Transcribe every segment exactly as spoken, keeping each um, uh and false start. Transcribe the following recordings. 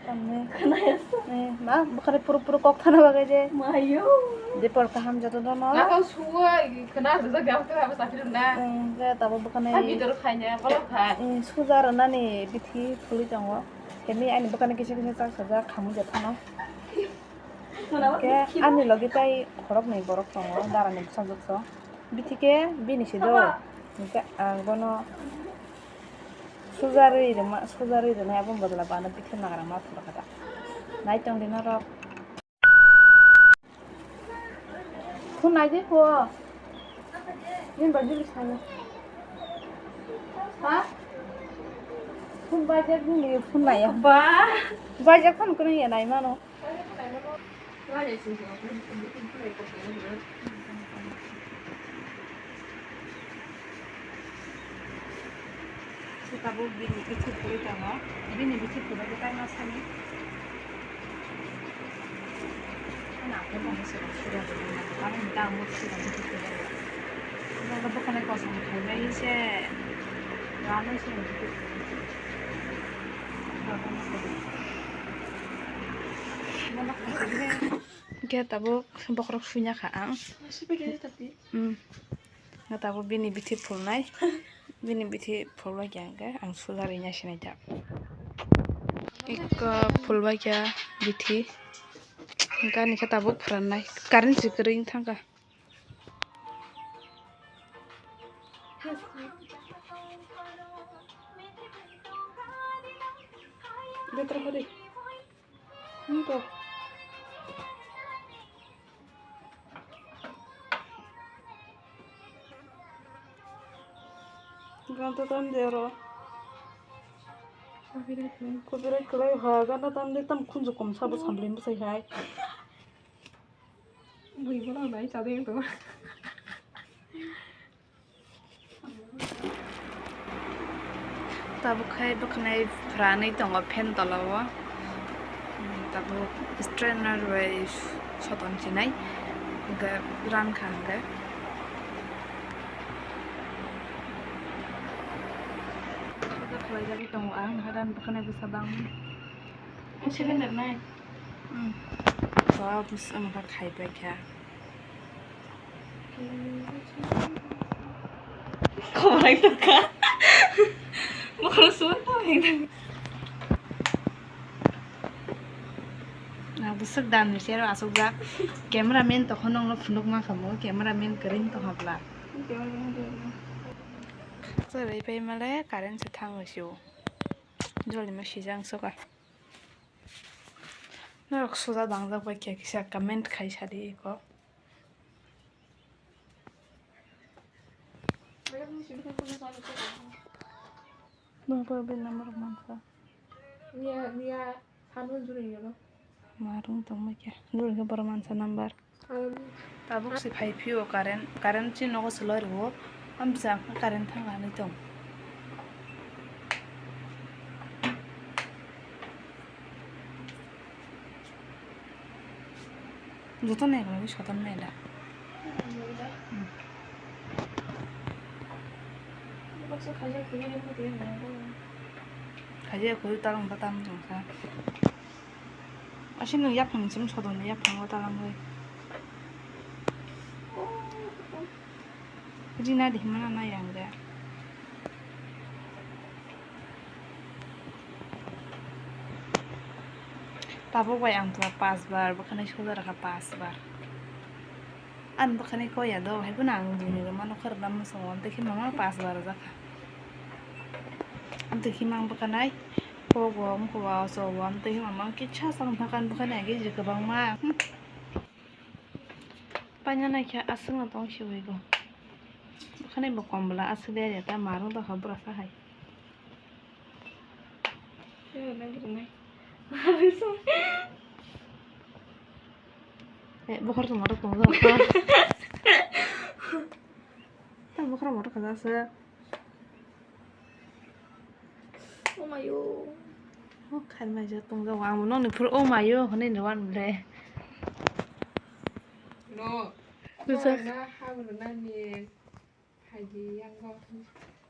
Khwnaya. Eh, ma, bwkhani puro puro kok thana bagwi je. Mayo. Jepor kaham joto dono. Nakal suwa, khwna rwjak gam khe abo saphirwk na. Eh, hwnkhe tabuk bwkhani. Ha bidor khaina, bolok kha. Eh, suja rwnani bithi phulwi tongo. Temi ani bwkhani kisa kisa chak sajak khamwi jotono. Hwnkhe ani logi tai khoroknwi borok tongo, darani bwsajwk so. Bithi khe bini se do. Hwnkhe ang bono suja rwi rwma, suja rwi rwnai aboni bodol o ano bithi nagra ma phuru kha da. Nai tong di norok. Phone nai di pho. Nini bai juli salo. Ha? Phone bai jak nini phone nai ya. Ba. Bai jak phone kono ya nai mano. Tabuk bini bithi phulwi tongo. Bini bithi phulwi khe kaima sani. Ano ang khe bongni sero sura bini nang khe bini dam muk sura bithi phulwi. Abo bwkhani kosom khaimani se. Rano se bithi phulwi. Hwnkhe tabuk bokhorok sui ya kha ang. Hmm. Hwnkhe tabuk bini bithi phulnai. Bini bithi phulbai khe hwnkhe ang suja rwina sinai ta. Eko phulbai khe bithi. Hwnkhe ani khe tabuk phrannai. Current se kwrwi wng thang kha. Betra hori. Nito. Ganta tam de oro. Copyright kwlai ha, ganta tam de tam khunju kom sabo samlin bwsai hai. Bui bono nai chade to. Tabuk khai bwkhanai phranwi tongo fan tola o. Tabuk strainer bai soton chinai. Hwnkhe ran kha hwnkhe. Khlaijagwi tongo ang, hadan bwkhanai bwsa bangwi. Seven nai. Hmm. Ba bwsa wngkha khaibai kha. Khobrai tongkha. Bokhorok suwak tong heng. Na bwswk dan ni sero aswkjak. Camera man tokho nongno phunuk mankha mo. Camera man kwrwi tongkha bla. Chwrai pai male current se thango sio. Jolima sijang soka. Norok suja dangjak bai khe kisa comment khai sadi eko. Nokbar bai number mansa. Niya, niya, sanu juri yelo. Marung tongma khe. Juri khe boro mansa number. Tabuk se phai phio current, current chini nogo se loi rwo, amsa current thang hanwi tong. Joto nai rwgwi soton nai da. Khaja khuju talang ta tam jong sa. Aswk nwng yaphang chwng sodorni yaphango talangwi. Rina di himna na yang de. Tabuk bai ang pura pas bar, bwkhani soda rakha pas bar. Ang bwkhani koi ya do, hai phano ang bini rwmano khoroknw mwsongo, amtwi khe mama pas bar jakha. Amtwi khe mang bwkhanai. Kogo, mukhugo, sogo, amtwi hima mang kisa chwng thakan bwkhani agi je kwbangma. Hmm. Paina naikhe aswkno tong siwaigo. Bwkhani bo kom bwla aswk de ta marung tongkha bwrasa hai. Eh, bokhor tongma rok tongo. Ta bokhor motor kaza se. Oh mayo. Oh, khair mai ja tong ja wang no ni phur oh mayo hone ni wan ble. No. Bisa. Na ha na ni. Haji yang go.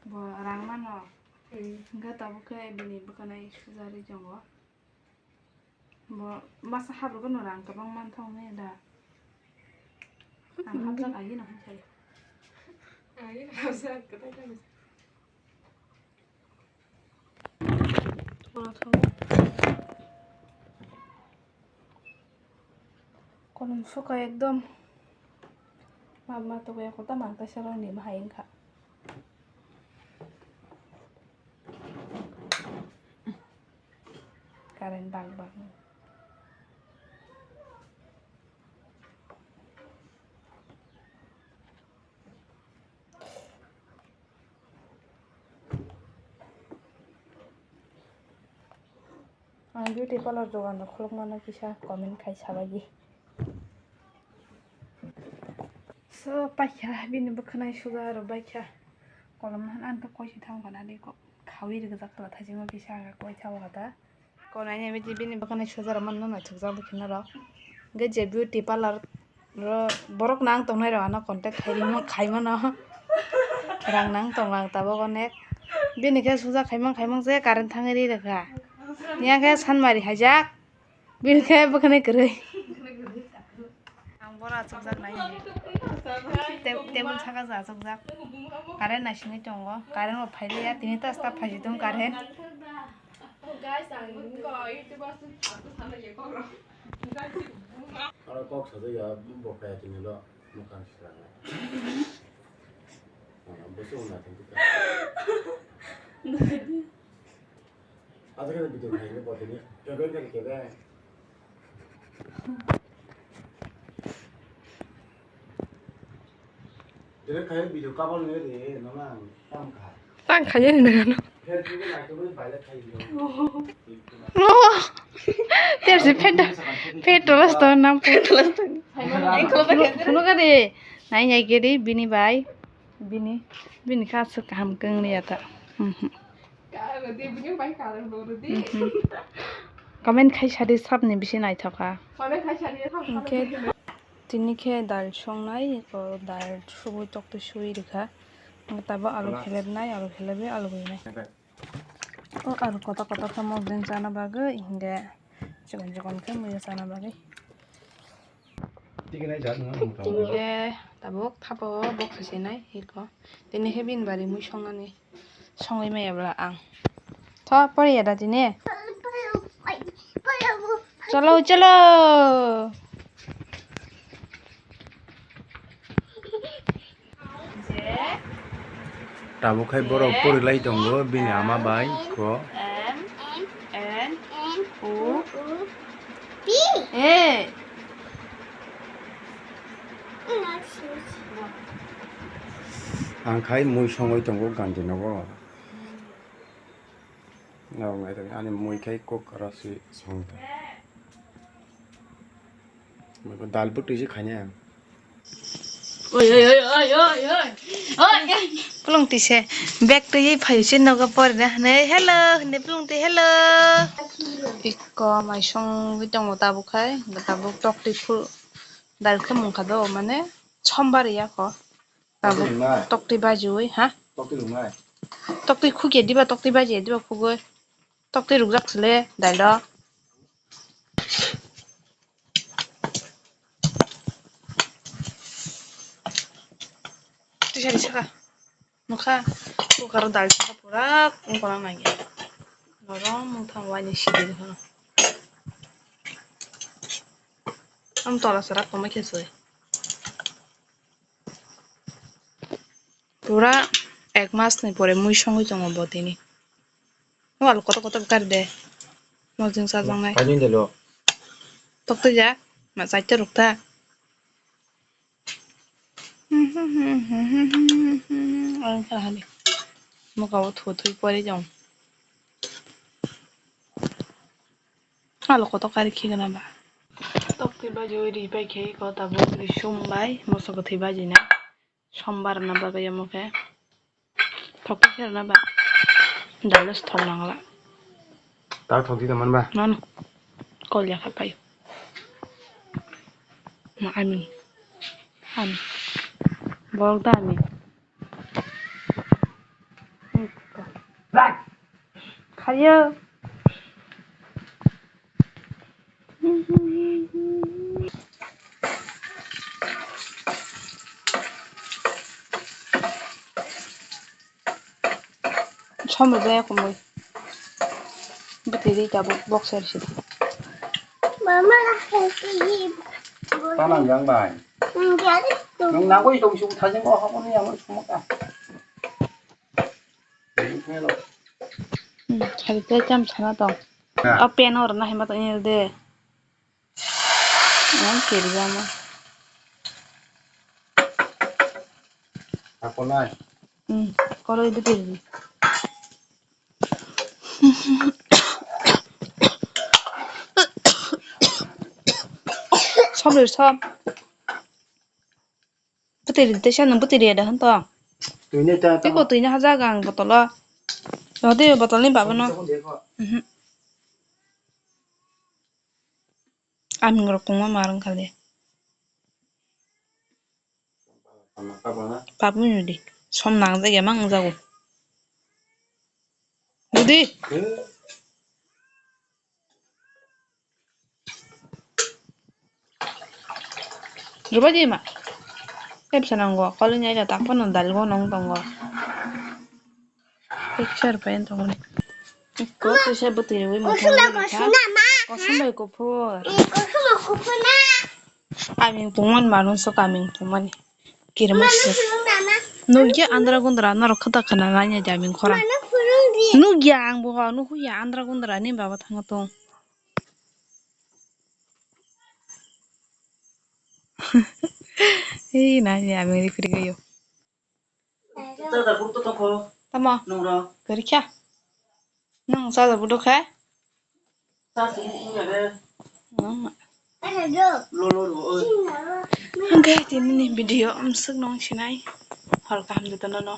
Bo rang mano. Hmm. Hingke tabuk khe bini bwkhanai sujari tongo. Bo masa habrwkno rang kwbang manthogo da. Ang hapjak agi no hwnkhai. Agi no hapjak kwtai kwtai. Kolom suka ekdom. Ma ma to ya kota mang ta sarong ni bahai wngkha. Current bang bang. Ang beauty parlor dogan rok khulukmano kisa comment khai sabaidi. So paikha bini bwkhwnai suja rok baikha. Kolom han ang khe koichi thang kana di kok khawi rwgwjak khala thajima kisa koi thang kata. Konai ni bini bwkhwnai suja rok manno naithokjak bwkhwnai rok. Hwnkhe je beauty parlor ro borok nang tongnai rok ano contact khai rimo khai mano. Rang nang tong rang tabuk onek. Bini khe suja khaimang khaimang je current thangwi ri rwkha. Yang khe sanmari haijak. Bini khe bwkhwnai kwrwi. Ang bora chukjak nai. Te-, table saka ja chukjak. Current naisingwi tongo. Current bo phailiya tini ta start phaisitong current. Aro kok sajak ya bo kaya tini lo mokang sirang. Bwswk wngna thang khe. Aja khe video khai khe bo tini kebe khe kebe. Direct khai video kabal ngai de no na tam kha. Tang khaye ni nang ano. Pher khe nai to bai la khai video. Oh. Tersi phet phet tolas to nam phet tolas to. Kuno ka de. Nai nai ke de bini bai. Bini bini kha aswk kaham kwngliya ta. Mhm. Comment khai sadi sabni bisi naithokha. Comment khai sadi sabni bisi naithokha. Hwnkhe tini khe dal songnai, eko dal subui toktwi subui rwkha. Tabuk alu khelebnai, alu khelebwi alu gwnai. O alu kotor kotor khe mokjwng chana bagwi hinkhe chikon chikon khe muiya chana bagwi. Tini khe tabuk thapa o boksa sinai hiko. Tini khe bini bari mui songnani. Songwi maya bwla ang. Tho, poriya da tini. Cholo, cholo. Tabuk khai borok porilai tongo bini ama bai ko. M N O P. A. Ang khai mui songwi tongo ganti nogo. Ani mui khai kok kara si song ta. Dal bwtwi se khainai ang. Oi, oi, oi. Pulung twi se bag twi phai se nogo porina hwnwi hello hwnwi pulung twi hello. Iko mai songwi tongo tabuk khai tabuk tok twi phu dal khe mungkha do mane sombar ya kho. Tabuk tokti bajiwi, ha? Tokti rwnai. Tokti khukya diba, tokti bajiya diba khugwi. Tokti rukjak sile, dailo. Tisa risa ka. Nukha, kukaro dal saka pura, ungkora nangya. Norom, mungthang waini sidi rikha. Am tola sarak tongma khesoi. Pura ek mas ni pore mui songwi tongo bo tini. O alu kotor kotor kari de. Mojing sajaknai. Kaini de lo. Tokti ja. Ma chaita rukta. Ang kha hali. Moka o thu thui pori jong. Alu kotor kari khigna ba. Tokti bajiwi ri pai khe ko tabuk ri sum bai moso kwthwi bajina. Sombar na bagwi omo khe thokti khe rwna ba dal thok nangla. Ta thokti tongmani ba? Mano. Kolya kha pai. Ma ami. Ami. Borok da ami. Khayo. Som rwjak ya kumui. Bwtwi ri tabuk boxer sidi. Mama, Tanang yang bai. Nwng nangwi tong sung thajeng o haboni amo sumaka. Hmm, hari tei cham sana tong. Ya. O pen or na hima tong de. Ang kiri jama. Ako nai. Hmm, koro idu kiri. Som lir som. Bwtwi ri tei sa nwng bwtwi ri da hwn to. Twi ni ta. Tei ko twi ni hajak ang botolo. Rw de botol ni baba no. Mhm. Aming rok kongma ma rwng kha de. Pap wng di. Som nang jak ya mang jago. Budi. Rwbaidi ma. Tei bwsa nango, kol wngya da, tak phano dal go nong tongo. Picture pen tongo. Ko tisa bwtwi rwi mo. Kosom bai kuphur. Aming pungman manu so kaming pungmani. Kirma se. Nugya andra gundra norok khata khana nanya jaming khorang. Nugya ang bo ho, nuhuya andra gundra ni baba thanga tong. Hei, nanya aming ri phiri gayo. Tamo? Nung ro. Gari kya? Nung sa da budo kha? Sa si ni ya de. Mama. Lo lo lo. Hangke tini ni video amsuk nong sinai. Hor kaham de tono no.